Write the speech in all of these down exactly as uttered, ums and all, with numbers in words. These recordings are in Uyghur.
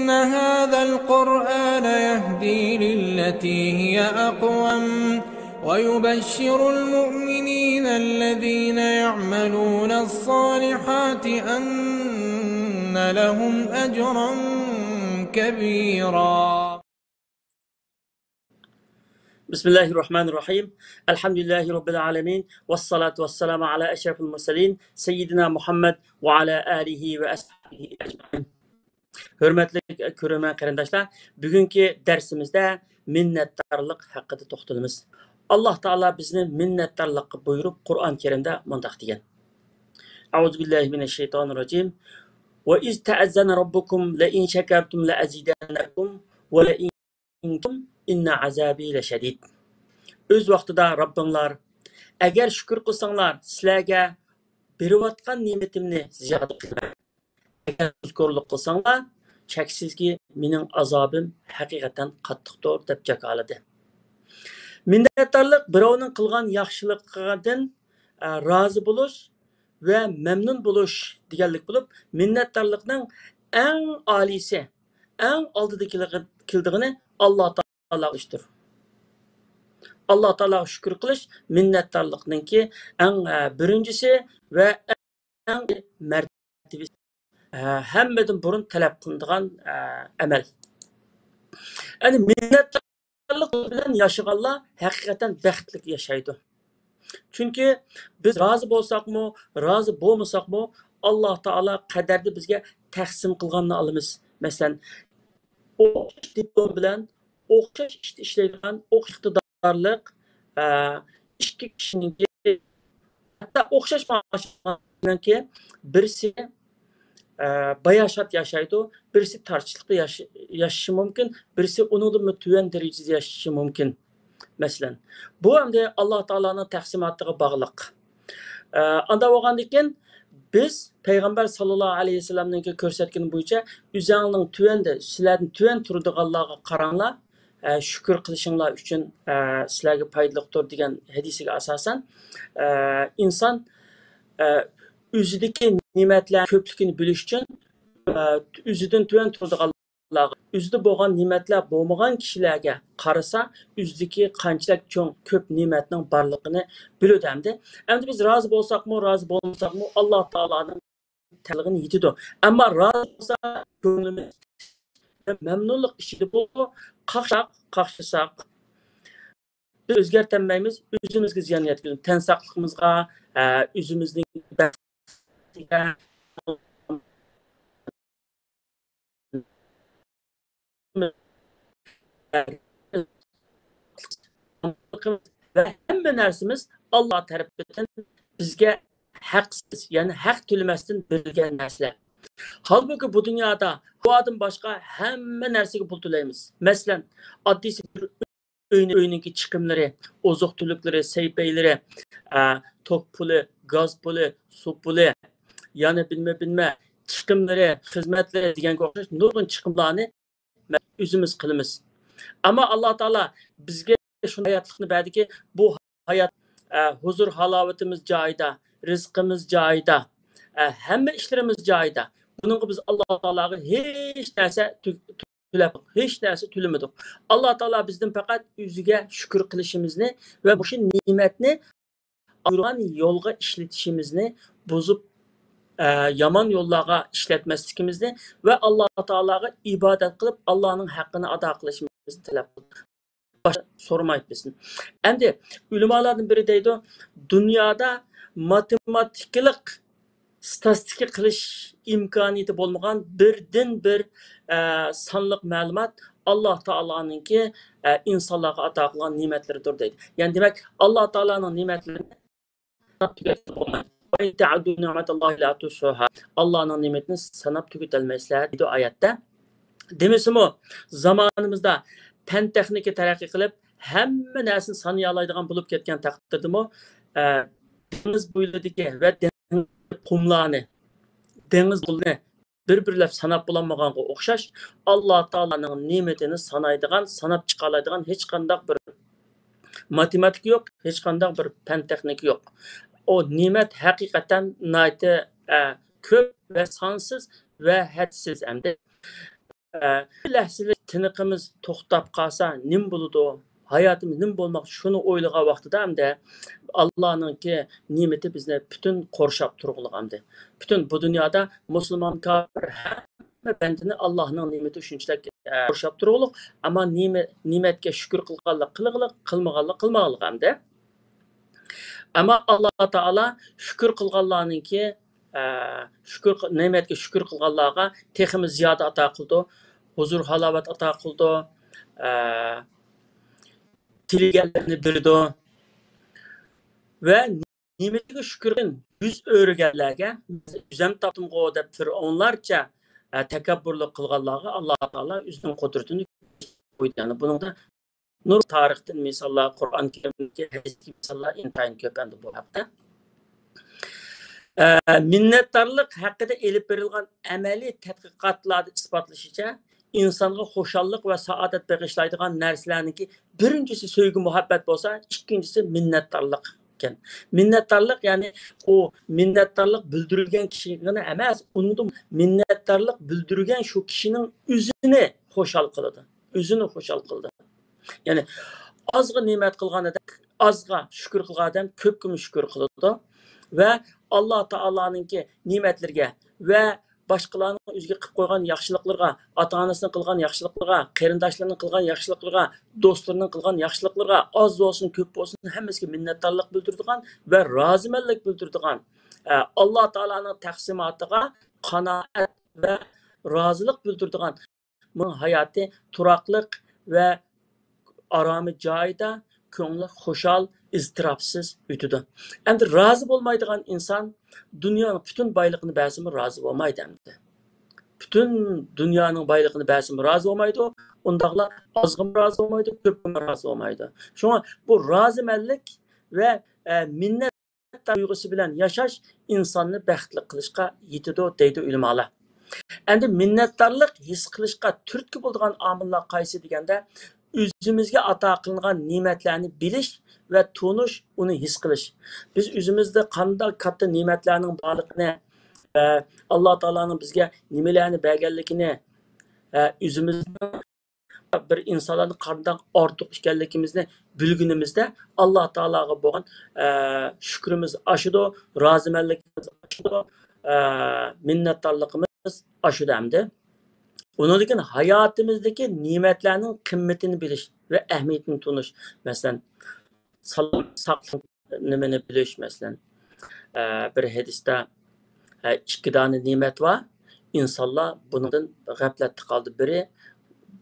هذا القرآن يهدي للتي هي أقوم ويبشر المؤمنين الذين يعملون الصالحات أن لهم أجرا كبيرا. بسم الله الرحمن الرحيم. الحمد لله رب العالمين. والصلاة والسلام على أشرف المرسلين سيدنا محمد وعلى آله وأصحابه أجمعين. ھۆرمەتلىك كۆرۈرمەن قېرىنداشلار، بۈگۈنكى دەرسىمىزدە مىننەتدارلىق ھەققىدە توختىلىمىز. ئاللا تائالا بىزنى مىننەتدارلىققا بۇيرۇپ، قۇرئان كەرىمدە مۇنداق دېگەن: أعوذ بالله من الشيطان الرجيم. وإذ تأذن ربكم لئن شكرتم لأزيدنكم ولئن كفرتم إن عذابي لشديد. ئۆز ۋاقتىدا رەببىڭلار، ئەگەر شۈكۈر قىلساڭلار، سىلەرگە بېرىۋاتقان نېمىتىمنى زىيادە قىلىمەن. ئەگەر نازكورلۇق قىلساڭلار، چەكسىزكى، مېنىڭ ئازابىم ھەقىقەتەن قاتتىقتۇر، دەپ جاكارلىدى. مىننەتدارلىق بىراۋنىڭ قىلغان ياخشىلىقىدىن، ئە، رازى بولۇش ۋە مەمنۇن بولۇش دېگەنلىك بولۇپ، مىننەتدارلىقنىڭ ئەڭ ئالىيسى، ئەڭ ئالدىدا كېلىدىغىنى ئاللا تائالاغا ئىشتۇر. ئاللا تائالاغا شۈكۈر قىلىش مىننەتدارلىقنىڭكى ئەڭ، ئە، بىرىنچىسى ۋە ئەڭ مەرتىۋىسى، ئە، ھەممىدىن بۇرۇن تەلەپ قىلىنىدىغان، ئە، ئەمەل. يەنى مىننەتدارلىق بىلەن ياشىغانلار ھەقىقەتەن بەختلىك ياشايدۇ. چۈنكى بىز رازى بولساقمۇ، رازى بولمىساقمۇ، ئاللا تائالا قەدەردە بىزگە تەقسىم قىلغاننى ئالىمىز. مەسىلەن، ئوخشاش دىپلوم بىلەن ئوخشاش ئىشتا ئىشلەيدىغان، ئوخشاش ئىقتىدارلىق، ئە، ئىككى كىشىنىڭكى، ھەتتا ئوخشاش مائاش ئالغاننىڭكى بىرسى، ئە، باياشات ياشايدۇ، بىرسى تارتۇشلۇقتا ياش-، ياشىشى مۇمكىن، بىرسى ئۇنىڭدىنمۇ تۆۋەن دەرىجىدە ياشىشى مۇمكىن. مەسىلەن، بۇ ئەمدى ئاللا تائالانىڭ تەقسىماتىغا باغلىق. ئە، ئاندا بولغاندىكىن، بىز پەيغەمبەر ساللاللاھۇ ئەلەيھى ۋەسەللەمنىڭكى كۆرسەتكىنى بويىچە، ئۆزەڭنىڭ تۆۋەندە، سىلەردىن تۆۋەن تۇرىدىغانلارغا قاراڭلار، ئە، شۈكۈر قىلىشىڭلار ئۈچۈن، ئە، سىلەرگە پايدىلىقتۇر دېگەن ھەدىسىگە ئاساسەن، ئە، ئىنسان، ئە، ئۆزىدىكى نېمەتلەر كۆپلۈكىنى بىلىش ئۈچۈن، ئە، ئۆزىدىن تۆۋەن تۇرىدىغانلارغا، ئۆزىدە بولغان نېمەتلەر بولمىغان كىشىلەرگە قارىسا، ئۆزىدىكى قانچىلىك چوڭ، كۆپ نېمەتنىڭ بارلىقىنى بىلىدۇ ئەمدى. ئەمدى بىز رازى بولساقمۇ، رازى بولمىساقمۇ، ئاللا تائالانىڭ تەلىغىنى يېتىدۇ. ئەمما رازى بولسا، كۆڭلىمىز مەمنۇنلۇق ئىچىدە بولىدۇ. قاقشاق، قاقشىساق، بىز ئۆزگەرتەلمەيمىز، ئۆزىمىزگە زىيان يەتكۈزىمىز. تەن ساقلىقىمىزغا، ئە، ئۆزىمىزنىڭ بەختىگە، ۋە ھەممە نەرسىمىز ئاللا تەرىپىدىن بىزگە ھەقسىز، يەنى ھەق تۆلىمەستىن بېرىلگەن نەرسىلەر. ھالبۇكى، بۇ دۇنيادا ھاۋادىن باشقا ھەممە نەرسىگە پۇل تۆلەيمىز. مەسىلەن، ئاددىيسى بىر ئۆينى، ئۆينىڭكى چىقىملىرى، ئوزۇق-تۈلۈكلىرى، سەي-پەيلىرى، ئە، توك پۇلى، گاز پۇلى، سۇ پۇلى، يەنە بىلمە، بىلمە، چىقىملىرى، خىزمەتلىرى دېگەنگە ئوخشاش نۇرغۇن چىقىملارنى ئۆزىمىز قىلىمىز. ئەمما ئاللا تائالا بىزگە شۇنداق ھاياتلىقنى بەردىكى، بۇ ھايات، ئە، ھۇزۇر-ھالاۋىتىمىز جايىدا، رىزقىمىز جايىدا، ئە، ھەممە ئىشلىرىمىز جايىدا. بۇنىڭغا بىز ئاللا تائالاغا ھېچ نەرسە تۆ-، تۆلەپ، ھېچ نەرسە تۆلىمىدۇق. ئاللا تائالا بىزدىن پەقەت ئۆزىگە شۈكۈر قىلىشىمىزنى ۋە مۇشۇ نېمەتنى ئايرىغان يولغا ئىشلىتىشىمىزنى بۇزۇپ، ئە، يامان يوللارغا ئىشلەتمەسلىكىمىزنى ۋە ئاللا تائالاغا ئىبادەت قىلىپ، ئاللانىڭ ھەققىنى ئادا قىلىشىمىزنى تەلەپ قىلدى. باشقا سورىمايدۇ بىزدىن. ئەمدى ئۆلىمالارنىڭ بىرى دەيدۇ، دۇنيادا ماتېماتىكىلىق ستاتىستىكا قىلىش ئىمكانىيىتى بولمىغان بىردىنبىر، ئە، سانلىق مەلۇمات ئاللا تائالانىڭكى، ئە، ئىنسانلارغا ئاتا قىلغان نېمەتلىرىدۇر دەيدۇ. يەنى دېمەك، ئاللا تائالانىڭ نېمەتلىرىنى ساناپ تۈگەتكىلى بولمايدۇ. وَإِن تَعُدُّوا نِعْمَتَ اللَّهِ لَا تُحْصُوهَا. ئاللانىڭ نېمىتىنى ساناپ تۈگىتەلمەيسىلەر، دېدى ئايەتتە. دېمىسىمۇ، زامانىمىزدا پەن تېخنىكا تەرەققىي قىلىپ، ھەممە نەرسىنى سانىيالايدىغان بولۇپ كەتكەن تەقدىردىمۇ، ئە، دېڭىز بويلىرىدىكى ۋە دېڭىز قۇملارنى، دېڭىز دولىنى بىر-بىرلەپ ساناپ بولالمىغانغا ئوخشاش، ئاللا تائالانىڭ نېمىتىنى سانايدىغان، ساناپ چىقالايدىغان ھېچقانداق بىر ماتېماتىكا يوق، ھېچقانداق بىر پەن تېخنىكا يوق. ئۇ نېمەت ھەقىقەتەن ناھايىتى، ئە، كۆپ ۋە سانسىز ۋە ھەدسىز ئەمدى. ئە، بىر لەھزىلىك تىنىقىمىز توختاپ قالسا نېمە بولىدۇ؟ ھاياتىمىز نېمە بولماقچى؟ شۇنى ئويلىغان ۋاقتىدا ئەمدى ئاللانىڭكى نېمىتى بىزنى پۈتۈن قورشاپ تۇرغۇلۇق ئەمدى. پۈتۈن بۇ دۇنيادا مۇسۇلمان، كاپىر، ھەممە بەندىنى ئاللانىڭ نېمىتى شۇنچىلىك، ئە، قورشاپ تۇرغۇلۇق. ئەمما نېمە-، نېمەتكە شۈكۈر قىلغانلىق قىلغىلىق، قىلمىغانلىق قىلمىغانلىق ئەمدى. ئەمما ئاللا تائالا شۈكۈر قىلغانلارنىڭكى، ئە، شۈكۈر قىل-، نېمەتكە شۈكۈر قىلغانلارغا تېخىمۇ زىيادە ئاتا قىلىدۇ، ھۇزۇر ھالاۋەت ئاتا قىلىدۇ، ئە، تىلىگەنلىرىنى بېرىدۇ. ۋە نېمىتىگە شۈكۈر قىلىپ يۈز ئۆرۈگەنلەرگە، يۈزەم تاپتىمغۇ دەپ پىرئەۋنلارچە، ئە، تەكەببۇرلۇق قىلغانلارغا ئاللا تائالا ئۆزىنىڭ قۇدرىتىنى قويدى. يەنى بۇنىڭدا نۇر تارىختىن مىساللار، قۇرئان كەرىمدىكى ھەدىستىكى مىساللار ئىنتايىن كۆپ ئەمدى بۇ ھەقتە. ئە، مىننەتدارلىق ھەققىدە ئېلىپ بېرىلغان ئەمەلىي تەتقىقاتلاردا ئىسپاتلىشىچە، ئىنسانغا خۇشاللىق ۋە سائادەت بېغىشلايدىغان نەرسىلەرنىڭكى بىرىنچىسى سۆيگۈ مۇھەببەت بولسا، ئىككىنچىسى مىننەتدارلىق ئىكەن. مىننەتدارلىق، يەنى ئۇ مىننەتدارلىق بىلدۈرۈلگەن كىشىگىلا ئەمەس، ئۇنىڭدىن مىننەتدارلىق بىلدۈرگەن شۇ كىشىنىڭ ئۆزىنى خۇشال قىلىدۇ. ئۆزىنى خۇشال قىلىدۇ. يەنى ئازغا نېمەت قىلغان ئادەم، ئازغا شۈكۈر قىلغان ئادەم كۆپكىمۇ شۈكۈر قىلىدۇ ۋە ئاللا تائالانىڭكى نېمەتلىرىگە ۋە باشقىلارنىڭ ئۆزىگە قىلىپ قويغان ياخشىلىقلىرىغا، ئاتا-ئانىسىنىڭ قىلغان ياخشىلىقلىرىغا، قېرىنداشلىرىنىڭ قىلغان ياخشىلىقلىرىغا، دوستلىرىنىڭ قىلغان ياخشىلىقلىرىغا، ئاز بولسۇن، كۆپ بولسۇن، ھەممىسىگە مىننەتدارلىق بىلدۈرىدىغان ۋە رازىمەنلىك بىلدۈرىدىغان، ئە، ئاللا تائالانىڭ تەقسىماتىغا قانائەت ۋە رازىلىق بىلدۈرىدىغان، ئۇنىڭ ھاياتى تۇراقلىق ۋە ئارامى جايىدا، كۆڭلى خۇشال، ئىزتىراپسىز ئۆتىدۇ. ئەمدى رازى بولمايدىغان ئىنسان دۇنيانىڭ پۈتۈن بايلىقىنى بەرسىمۇ رازى بولمايدۇ ئەمدى. پۈتۈن دۇنيانىڭ بايلىقىنى بەرسىمۇ رازى بولمايدۇ. ئۇنداقلا ئازغىمۇ رازى بولمايدۇ، كۆپكىمۇ رازى بولمايدۇ. شۇڭا بۇ رازىمەنلىك ۋە، ئە، مىننەت تۇيغۇسى بىلەن ياشاش ئىنساننى بەختلىك قىلىشقا يېتىدۇ، دەيدۇ ئۆلىمالار. ئەمدى مىننەتدارلىق ھېس قىلىشقا تۈرتكە بولىدىغان ئامىللار قايسى دېگەندە، ئۆزىمىزگە ئاتا قىلىنغان نېمەتلەرنى بىلىش ۋە تونۇش، ئۇنى ھېس قىلىش. بىز ئۆزىمىزدە قانداق كاتتا نېمەتلەرنىڭ بارلىقىنى، ئە، ئاللا تائالانىڭ بىزگە نېمىلەرنى بەرگەنلىكىنى، ئە، ئۆزىمىزنىڭ بىر ئىنسانلاردىن قانداق ئارتۇق ئىكەنلىكىمىزنى بىلگىنىمىزدە، ئاللا تائالاغا بولغان، ئە، شۈكرىمىز ئاشىدۇ، رازىمەنلىكىمىز ئاشىدۇ، ئە، مىننەتدارلىقىمىز ئاشىدۇ ئەمدى. ئۇنىڭدىن كېيىن ھاياتىمىزدىكى نېمەتلەرنىڭ قىممىتىنى بىلىش ۋە ئەھمىيىتىنى تونۇش. مەسىلەن، سالام، ساقلىق نېمىنى بىلىش، مەسىلەن، ئە، بىر ھەدىستە، ئە، ئىككى دانە نېمەت بار، ئىنسانلار بۇنىڭدىن غەپلەتتە قالدى. بىرى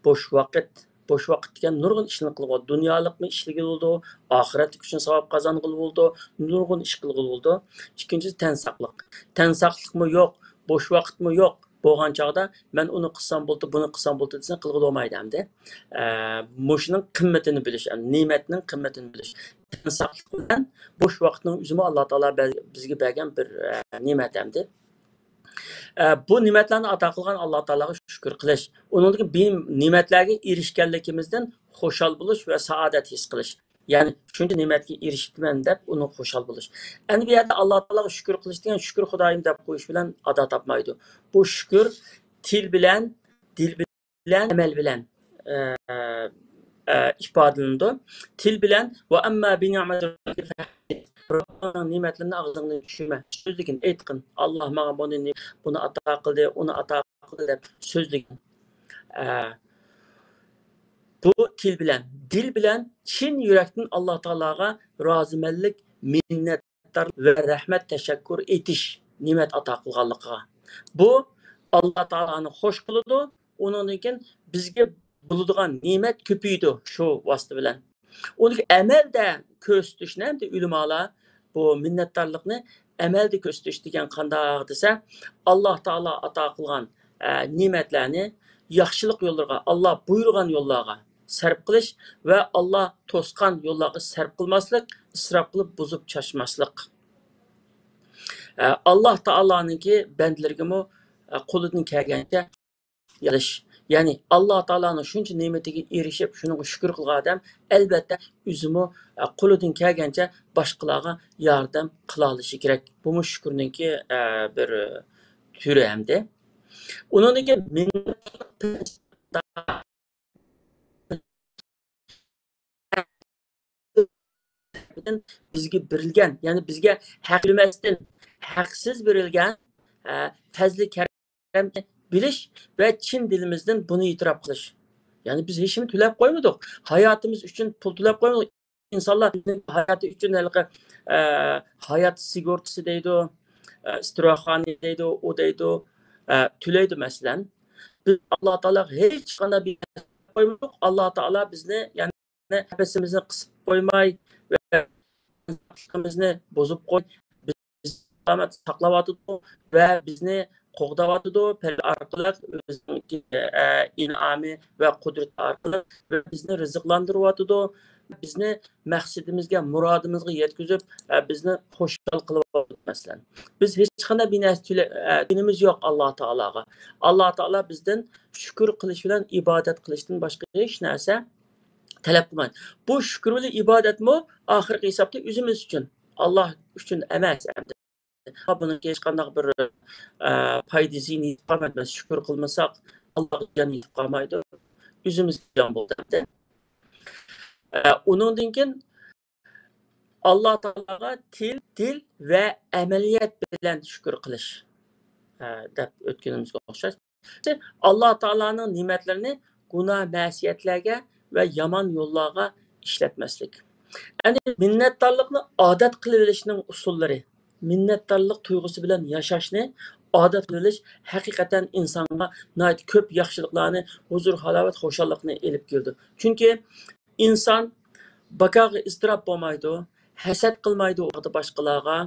بوش ۋاقىت. بوش ۋاقىت دېگەن نۇرغۇن ئىشلارنى قىلغىلى بولىدۇ. دۇنيالىقمۇ ئىشلىگىلى بولىدۇ، ئاخىرەت ئۈچۈن ساۋاب قازانغىلى بولىدۇ، نۇرغۇن ئىش قىلغىلى بولىدۇ. ئىككىنچىسى تەن ساقلىق. تەن ساقلىقمۇ يوق، بوش ۋاقىتمۇ يوق بولغان چاغدا مەن ئۇنى قىلسام بولدى، بۇنى قىلسام بولدى دېسەڭ قىلغىلى بولمايدۇ ئەمدى. ئە، مۇشۇنىڭ قىممىتىنى بىلىش، نېمەتنىڭ قىممىتىنى بىلىش. تەن ساقلىق بىلەن بوش ۋاقىتنىڭ ئۆزىمۇ ئاللا تائالا بەز-، بىزگە بەرگەن بىر، ئە، نېمەت ئەمدى. ئە، بۇ نېمەتلەرنى ئاتا قىلغان ئاللا تائالاغا شۈكۈر قىلىش. ئۇنىڭدىن كېيىن بۇ نېمەتلەرگە ئېرىشكەنلىكىمىزدىن خۇشال بولۇش ۋە سائادەت ھېس قىلىش. يەنى شۇنچە نېمەتكە ئېرىشىپتىمەن دەپ ئۇنىڭغا خۇشال بولۇش. ئەمدى بۇ يەردە ئاللا تائالاغا شۈكۈر قىلىش دېگەن شۈكۈر خۇدايىم دەپ قويۇش بىلەن ئادا تاپمايدۇ. بۇ شۈكۈر تىل بىلەن، دىل بىلەن، ئەمەل بىلەن، ئە، ئە، ئىپادىلىنىدۇ. تىل بىلەن، «ۋە ئەمما بىنىئمەتى رەببىكە فەھەددىس.» رەببىڭنىڭ نېمەتلىرىنى ئاغزىڭدىن چۈشۈرمە. سۆزلىگىن، ئېيتقىن. «ئاللا ماڭا بۇنى، بۇنى ئاتا قىلدى، ئۇنى ئاتا قىلدى» دەپ سۆزلىگىن. ئە، بۇ تىل بىلەن، دىل بىلەن چىن يۈرەكتىن ئاللا تائالاغا رازىمەنلىك، مىننەتدارلىق ۋە رەھمەت، تەشەككۈر ئېيتىش، نېمەت ئاتا قىلغانلىقىغا. بۇ ئاللا تائالانى خوش قىلىدۇ، ئۇنىڭدىن كېيىن بىزگە بولىدىغان نېمەت كۆپىيىدۇ شۇ ۋاسىتە بىلەن. ئۇنى ئەمەلدە كۆرسىتىشنى ئەمدى ئۆلىمالار بۇ مىننەتدارلىقنى ئەمەلدە كۆرسىتىش دېگەن قانداق دېسە، ئاللا تائالا ئاتا قىلغان، ئە، نېمەتلەرنى ياخشىلىق يوللىرىغا، ئاللا بۇيرۇغان يوللارغا سەرپ قىلىش ۋە ئاللا توسقان يوللارغا سەرپ قىلماسلىق، ئىسراپ قىلىپ بۇزۇپ چاچماسلىق. ئە، ئاللا تائالانىڭكى بەندىلىرىگىمۇ، ئە، قولىدىن كەلگەنچە يېتىش. يەنى ئاللا تائالانىڭ شۇنچە نېمىتىگە ئېرىشىپ، شۇنىڭغا شۈكۈر قىلغان ئادەم، ئەلۋەتتە، ئۆزىمۇ، ئە، قولىدىن كەلگەنچە باشقىلارغا ياردەم قىلالىشى كېرەك. بۇمۇ شۈكۈرنىڭكى، ئە، بىر، ئە، تۈرى ئەمدى. ئۇنىڭدىن كېيىن مىننەتدارلىق بىزگە بېرىلگەن، يەنى بىزگە ھەق تۆلىمەستىن، ھەقسىز بېرىلگەن، ئە، پەزلى كەرەمنى بىلىش ۋە چىن دىلىمىزدىن بۇنى ئېتىراپ قىلىش. يەنى بىز ھېچنېمە تۆلەپ قويمىدۇق. ھاياتىمىز ئۈچۈن پۇل تۆلەپ قويمىدۇق. ئىنسانلار ھاياتى ئۈچۈن ھېلىقى، ئە، ھايات سىگورتىسى دەيدۇ، ئە، ئىستىراخانى دەيدۇ، ئۇ دەيدۇ، ئە، تۆلەيدۇ مەسىلەن. بىز ئاللا تائالاغا ھېچقانداق بىر نەرسە قويمىدۇق. ئاللا تائالا بىزنى، يەنى نەپىسىمىزنى قىسىپ قويماي ۋە بىزنى بۇزۇپ قوي، بىز سالامەت ساقلاۋاتىدۇ ۋە بىزنى قوغداۋاتىدۇ، پەرز ئارقىلىق ئۆزىنىڭكى، ئە، ئىنئامى ۋە قۇدرىتى ئارقىلىق بىزنى رىزىقلاندۇرۇۋاتىدۇ. بىزنى مەقسىتىمىزگە، مۇرادىمىزغا يەتكۈزۈپ، ئە، بىزنى خۇشال قىلىۋاتىدۇ، مەسىلەن. بىز ھېچقانداق بىر نەرسە تۆلە-، ئە، تۆلىمىز يوق ئاللا تائالاغا. ئاللا تائالا بىزدىن شۈكۈر قىلىش بىلەن ئىبادەت قىلىشتىن باشقا ھېچ نەرسە تەلەپ قىلمايدۇ. بۇ شۈكۈر بىلەن ئىبادەتمۇ ئاخىرقى ھېسابتا ئۆزىمىز ئۈچۈن، ئاللا ئۈچۈن ئەمەس ئەمدى. بۇنىڭ ھېچقانداق بىر، ئە، پايدا زىيىنى يېتىپ قالمايدۇ. بىز شۈكۈر قىلمىساق، ئاللاغا زىيان يېتىپ قالمايدۇ. ئۆزىمىزگە زىيان بولىدۇ ئەمدى. ئە، ئۇنىڭدىن كېيىن ئاللا تائالاغا تىل، دىل ۋە ئەمەلىيەت بىلەن شۈكۈر قىلىش، ئە، دەپ ئۆتكىنىمىزگە ئوخشاش. ئاللا تائالانىڭ نېمەتلىرىنى گۇناھ مەسىيەتلەرگە ۋە يامان يوللارغا ئىشلەتمەسلىك. ئەمدى مىننەتدارلىقنى ئادەت قىلىۋېلىشنىڭ ئۇسۇللىرى. مىننەتدارلىق تۇيغۇسى بىلەن ياشاشنى ئادەت قىلىۋېلىش ھەقىقەتەن ئىنسانغا ناھايىتى كۆپ ياخشىلىقلارنى، ھۇزۇر، ھالاۋەت، خۇشاللىقنى ئېلىپ كېلىدۇ. چۈنكى ئىنسان بىكارغا ئىزتىراپ بولمايدۇ، ھەسەت قىلمايدۇ باشقىلارغا.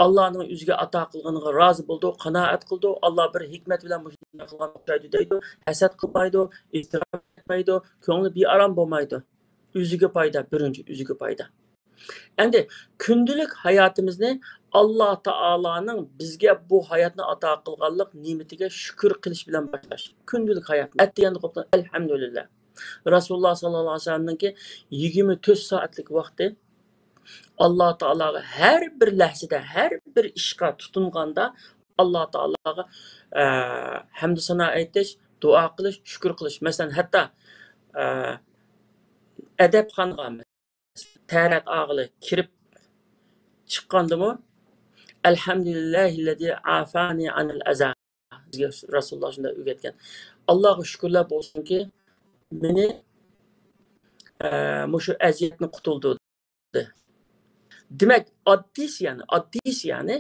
ئاللانىڭ ئۆزىگە ئاتا قىلغىنىغا رازى بولىدۇ، قانائەت قىلىدۇ. ئاللا بىر ھېكمەت بىلەن مۇشۇنداق قىلغان ئوخشايدۇ دەيدۇ. ھەسەت قىلمايدۇ، ئىزتىراپ ئەتمەيدۇ، كۆڭلى بىئارام بولمايدۇ. ئۆزىگە پايدا، بىرىنچى ئۆزىگە پايدا. ئەمدى كۈندىلىك ھاياتىمىزنى ئاللا تائالانىڭ بىزگە بۇ ھاياتنى ئاتا قىلغانلىق نېمىتىگە شۈكۈر قىلىش بىلەن باشلاش. كۈندىلىك ھاياتنى ئەتىگەندە قوپتۇن، ئەلھەمدۇلىللا. رەسۇلۇللا ساللاللاھۇ ئەلەيھى ۋەسەللەمنىڭكى يىگىرمە تۆت سائەتلىك ۋاقتى، ئاللا تائالاغا ھەر بىر لەھزىدە، ھەر بىر ئىشقا تۇتۇنغاندا، ئاللا تائالاغا، ئە، ھەمدۇ سانا ئېيتىش، دۇئا قىلىش، شۈكۈر قىلىش. مەسىلەن، ھەتتا، ئە، ئەدەپخانىغا تەھارەت ئالغىلى كىرىپ چىققاندىمۇ، «ئەلھەمدۇلىللاھىللەزى ئافانى ئانىل ئەزا.» بىزگە رەسۇلۇللا شۇنداق ئۆگەتكەن. ئاللاغا شۈكۈرلەر بولسۇنكى، مېنى، ئە، مۇشۇ ئەزىيەتنى قۇتۇلدۇردى. دېمەك، ئاددىيسى يەنى، ئاددىيسى يەنى،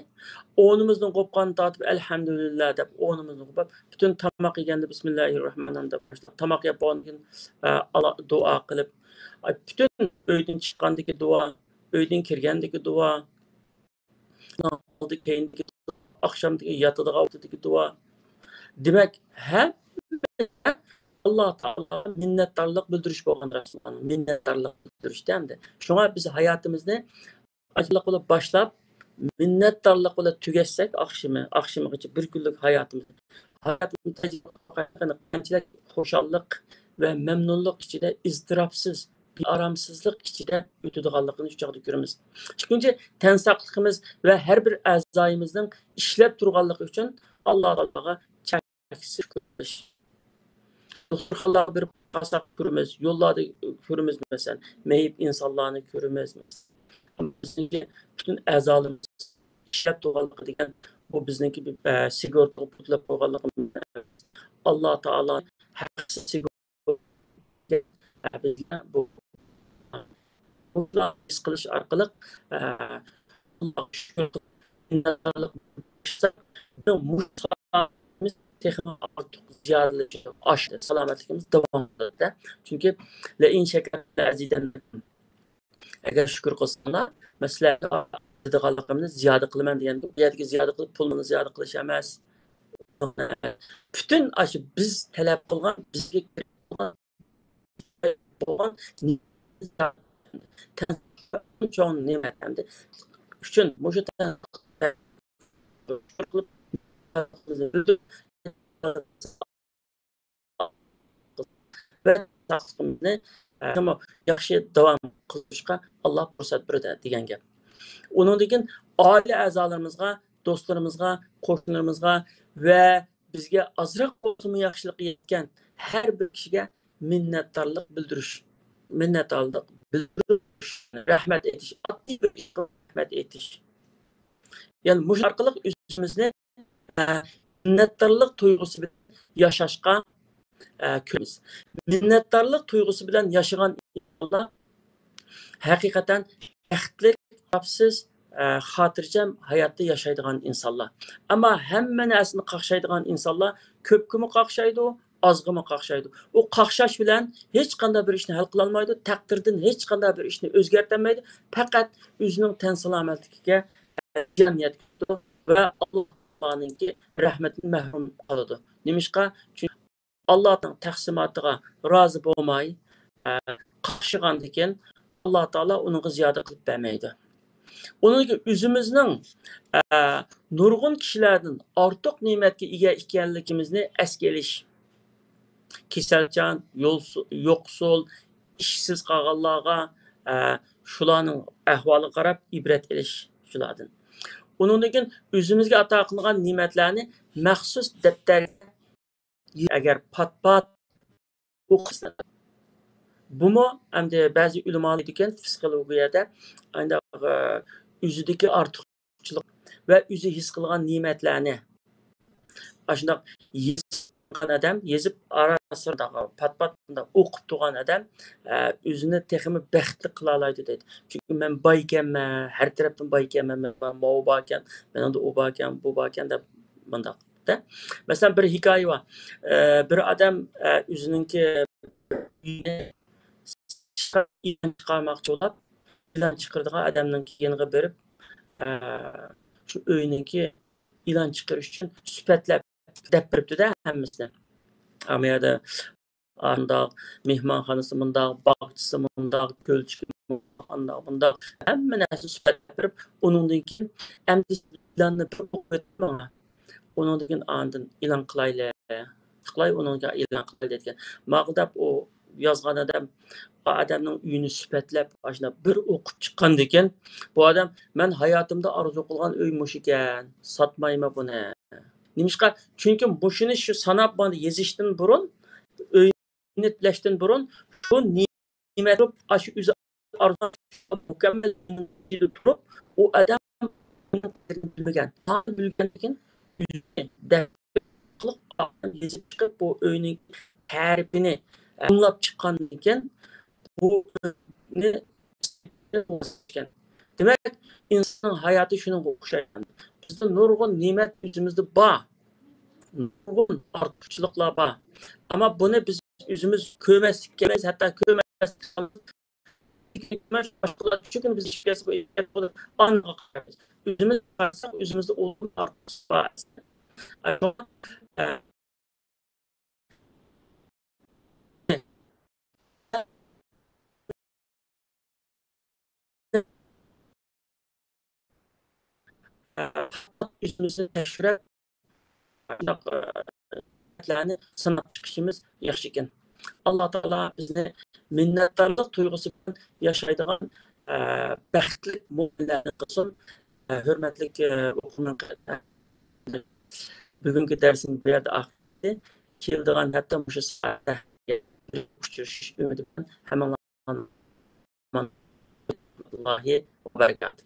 ئورنىمىزدىن قوپقان تارتىپ، «ئەلھەمدۇلىللا» دەپ، ئورنىمىزدىن قوپۇپ، پۈتۈن تاماق يېگەندە، «بىسمىللاھىررەھمانىررەھىم» دەپ باشلاپ، تاماق يەپ بولغاندىن كېيىن، ئە، ئالا-، دۇئا قىلىپ، ئاي، پۈتۈن ئۆيدىن چىققاندىكى دۇئا، ئۆيدىن كىرگەندىكى دۇئا، ئالدى كەينىدىكى، ئاخشامدىكى ياتىدىغان ۋاقتىدىكى دۇئا. دېمەك، ھەممە ئاللا تائالاغا مىننەتدارلىق بىلدۈرۈش بولغان رەسۇلۇللانىڭ مىننەتدارلىق بىلدۈرۈشتە ئەمدى. شۇڭا بىز ھاياتىمىزنى ئاشۇنداق بولۇپ باشلاپ، مىننەتدارلىق بىلەن تۈگەتسەك، ئاخشىمى، ئاخشىمىغىچە بىر كۈنلۈك ھاياتىمىزنى، ھاياتىمىزنى تەجرىبە قىلغان قانچىلىك خۇشاللىق ۋە مەمنۇنلۇق ئىچىدە، ئىزتىراپسىز، بىئارامسىزلىق ئىچىدە ئۆتىدىغانلىقىنى شۇ چاغدا كۆرىمىز. ئىككىنچى، تەن ساقلىقىمىز ۋە ھەر بىر ئەزايىمىزنىڭ ئىشلەپ تۇرغانلىقى ئۈچۈن ئاللا تائالاغا چەكسىز شۈكۈر قىلىش. دوختۇرخانىلارغا بېرىپ قارىساق كۆرىمىز، يوللاردا كۆرىمىز، مەسىلەن، مېيىپ ئىنسانلارنى كۆرىمىز. بىزنىڭكى پۈتۈن ئەزالىرىمىز ئىشلەپ تۇرغانلىقى دېگەن، بۇ بىزنىڭكى بىر، ئە، سىگورتىغا پۇتلاپ قويغانلىقىمىز ئەمەس. ئاللا تائالا ھەقسىز سىگورت، ئە، بىزگە بۇ، بۇ ھېس قىلىش ئارقىلىق، ئە، ئاللاغا شۈكۈر قىلىپ، مىننەتدارلىق بىلدۈرسەك، بىزنىڭ مۇشۇ تېخىمۇ ئارتۇق زىيادىلىشىدۇ، ئاشىدۇ، سالامەتلىكىمىز داۋاملىنىدۇ. چۈنكى، «لەئىن شەكەرتۇم لەئەزىدەننەكۇم.» ئەگەر شۈكۈر قىلساڭلار، مەن سىلەرگە بېرىدىغانلىقىمنى زىيادە قىلىمەن دېگەندۇ. بۇ يەردىكى زىيادە قىلىپ، پۇلنى زىيادە قىلىش ئەمەس. پۈتۈن ئاشۇ بىز تەلەپ قىلغان، بىزگە كېرەك بولغان، بولغان چوڭ نېمەت ئەمدى. ئۈچۈن مۇشۇ تەن قىلىپ، ۋە ساقلىقىمىزنى، ئە، ياخشى داۋام قىلىشقا ئاللا پۇرسەت بېرىدۇ دېگەن گەپ. ئۇنىڭدىن كېيىن ئائىلە ئەزالىرىمىزغا، دوستلىرىمىزغا، قوشنىلىرىمىزغا ۋە بىزگە ئازراق بولسىمۇ ياخشىلىقى يەتكەن ھەر بىر كىشىگە مىننەتدارلىق بىلدۈرۈش، مىننەتدارلىق بىلدۈرۈش، رەھمەت ئېيتىش، ئاددىي بىر ئىشقا رەھمەت ئېيتىش. يەنى مۇشۇ ئارقىلىق ئۆزىمىزنى، ئە، مىننەتدارلىق تۇيغۇسى بىلەن ياشاشقا، ئە، كۆرىمىز. مىننەتدارلىق تۇيغۇسى بىلەن ياشىغان ئىنسانلار ھەقىقەتەن بەختلىك، ئەتراپسىز، ئە، خاتىرجەم ھاياتتا ياشايدىغان ئىنسانلار. ئەمما ھەممە نەرسىنى قاقشايدىغان ئىنسانلار كۆپكىمۇ قاقشايدۇ، ئازغىمۇ قاقشايدۇ. ئۇ قاقشاش بىلەن ھېچقانداق بىر ئىشنى ھەل قىلالمايدۇ، تەقدىردىن ھېچقانداق بىر ئىشنى ئۆزگەرتەلمەيدۇ. پەقەت ئۆزىنىڭ تەن سالامەتلىكىگە زىيان يەتكۈزىدۇ ۋە ئاللا تائالانىڭكى رەھمىتىدىن مەھرۇم قالىدۇ. نېمىشقا؟ چۈنكى ئاللانىڭ تەقسىماتىغا رازى بولماي، ئە، قاقشىغاندىكىن، ئاللا تائالا ئۇنىڭغا زىيادە قىلىپ بەرمەيدۇ. ئۇنىڭدىن كېيىن ئۆزىمىزنىڭ، ئە، نۇرغۇن كىشىلەردىن ئارتۇق نېمەتكە ئىگە ئىكەنلىكىمىزنى ئەسكە ئېلىش. كېسەلچان، يولسۇ-، يوقسۇل، ئىشسىز قالغانلارغا، ئە، شۇلارنىڭ ئەھۋالىغا قاراپ ئىبرەت ئېلىش شۇلاردىن. ئۇنىڭدىن كېيىن ئۆزىمىزگە ئاتا قىلىنغان نېمەتلەرنى مەخسۇس دەپتەرگە ئەگەر پات-پات ئوقۇسا، بۇمۇ ئەمدى بەزى ئۆلىمالار دەيدىكەن، پسىخولوگىيەدە ئانداق، ئە، ئۆزىدىكى ئارتۇقچىلىق ۋە ئۆزى ھېس قىلغان نېمەتلەرنى ئاشۇنداق يېزىپ ئادەم، يېزىپ ئارا-سىرا پات-پات ئوقۇپ تۇرغان ئادەم، ئە، ئۆزىنى تېخىمۇ بەختلىك قىلالايدۇ دەيدۇ. چۈنكى مەن بايكەنمەن، ھەر تەرەپتىن بايكەنمەن، مەن ماۋۇ باركەن، مېنىڭدە ئۇ باركەن، بۇ باركەن دەپ مۇنداق. دە. مەسىلەن، بىر ھېكايە بار. ئە، بىر ئادەم، ئە، ئۆزىنىڭكى ئۆيىنى ئىلان چىقارماقچى بولۇپ، ئىلان چىقىرىدىغان ئادەمنىڭ يېنىغا بېرىپ، ئە، شۇ ئۆينىڭكى ئىلان چىقىرىش ئۈچۈن سۈپەتلەپ دەپ بېرىپتۇ-دە ھەممىسىنى. ئەمما يەردە ئانداق، مېھمانخانىسى مۇنداق، باغچىسى مۇنداق، كۆلچىكى مۇنداق، ئانداق، مۇنداق، ھەممە نەرسىنى سۈپەتلەپ بېرىپ، ئۇنىڭدىن كېيىن ئەمدى ئېلاننى بىر ئوقۇپ ئۆتتى ماڭا. ئۇنىڭدىن كېيىن ئاندىن ئېلان قىلايلى، قىلاي، ئۇنىڭغا ئېلان قىلاي دېدىكەن. ماقۇل دەپ ئۇ يازغان ئادەم، ئۇ ئادەمنىڭ ئۆيىنى سۈپەتلەپ، ئاشۇنداق بىر ئوقۇپ چىققاندىكىن، بۇ ئادەم، مەن ھاياتىمدا ئارزۇ قىلغان ئۆي مۇشۇ ئىكەن، ساتمايمەن بۇنى. نېمىشقا؟ چۈنكى مۇشۇنى شۇ ساناپ مانا يېزىشتىن بۇرۇن، ئۆينى تىلەشتىن بۇرۇن، شۇ نېمە تۇرۇپ، ئاشۇ ئۆزى ئارزۇ مۇكەممەل تۇرۇپ، ئۇ ئادەم بىلمىگەن. تاڭ بىلگەندىن كېيىن، ئۆزىنى دەپ قىلىپ، يېزىپ چىقىپ، بۇ ئۆينىڭ تەرىپىنى ئاڭلاپ چىققاندىن كېيىن، بۇ ئۆينى دېمەك، ئىنساننىڭ ھاياتى شۇنىڭغا ئوخشايدۇ. بىزدە نۇرغۇن نېمەت ئۆزىمىزدە بار. نۇرغۇن ئارتۇقچىلىقلار بار. ئەمما بۇنى بىز ئۆزىمىز كۆرمەسلىك كېرەك، ھەتتا كۆرمەسلىك، باشقىلار شۇ كۈنى بىز ئىشكەلسە بۇ ئىشكەلسە بولۇپ، ئانىغا قارايمىز. ئۆزىمىز قارىساق، ئۆزىمىزدە ئۇلۇغ ئارتۇقچىلىق بار. ئۆزىمىزنى تەكشۈرۈپ، شۇنداق، ئە، سىناپ چىقىشىمىز ياخشىكەن. ئاللا تائالا بىزنى مىننەتدارلىق تۇيغۇسى بىلەن ياشايدىغان، ئە، بەختلىك مۆمىنلەردىن قىلسۇن. ئە، ھۆرمەتلىك، ئە، ئوقۇرمەن، بۈگۈنكى دەرسىم بۇ يەردە ئاخىرلاشتى. كېلىدىغان ھەپتە مۇشۇ سائەتتە ئۇچرىشىش ئۈمىدى بىلەن ھەممىڭلارغا ئامانلىق ۋە بەرىكەت.